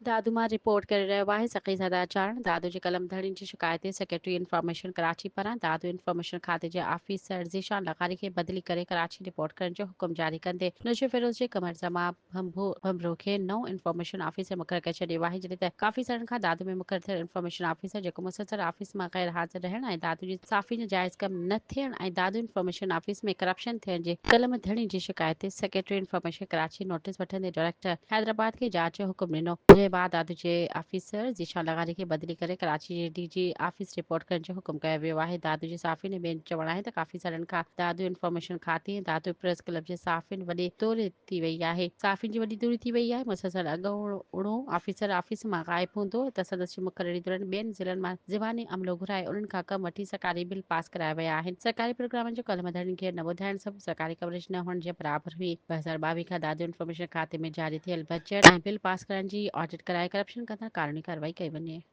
دادو مان رپورٽ ڪري رهيو آهي سخي زاده چارڻ دادو جي قلم ڌڻين جي شڪايت تي سيڪريٽري انفارميشن ڪراچي پاران دادو انفارميشن کاتي جي آفيسر ذيشان لغاري کي بدلي ڪري ڪراچي رپورٽ ڪرڻ جو حڪم جاري ڪندي نوشهروفيروز جي قمر زمان ڀنڀرو کي نئون انفارميشن آفيسر مقرر ڪري ڇڏيو آهي جڏهن ته ڪافي سالن کان دادو ۾ مقرر ٿيل انفارميشن آفيسر جيڪو مسلسل آفيس مان غير حاضر رهڻ ۽ دادو جي صحافين جو جائز ڪم نه ٿيڻ ۽ دادو انفارميشن آفيس ۾ ڪرپشن ٿيڻ جي قلم ڌڻي جي شڪايت تي سيڪريٽري انفارميشن ڪراچي نوٽيس وٺندي ڊائريڪٽر حيدرآباد کي جاچ جو حڪم ڏنو، جنهن بعد دادو جي آفيسر ذيشان لغاري کي بدلي ڪري ڪراچي جي ڊي جي آفيس رپورٽ ڪرڻ جو حڪم ڪيو ويو آهي. دادو جي صحافين ۽ ٻين جو چوڻ آهي ته ڪافي سالن کان دادو انفارميشن کاتي ۽ دادو پريس ڪلب جي صحافين وڏي دوري ٿي وئي آهي. صحافين جي وڏي دوري ٿي وئي آهي، مسلسل اڳوڻو آفيسر آفيس مان غائب هوندو هو ته سندس جي مقرري دوران ٻين ضلعن مان زباني عملو گهرائي انهن کان ڪم وٺي سرڪاري بل پاس ڪرايا ويا آهن. سرڪاري پروگرامن جو قلم ڌڻين کي نه ٻڌائڻ سبب سرڪاري ڪوريج نه هئڻ جي برابر هئي. 2022 کان دادو انفارميشن کاتي ۾ جاري ٿيل بجيٽ ۽ بل پاس ڪرائڻ جي آڊٽ ڪرائي ڪرپشن ڪندڙ قانوني ڪارروائي ڪئي وڃي.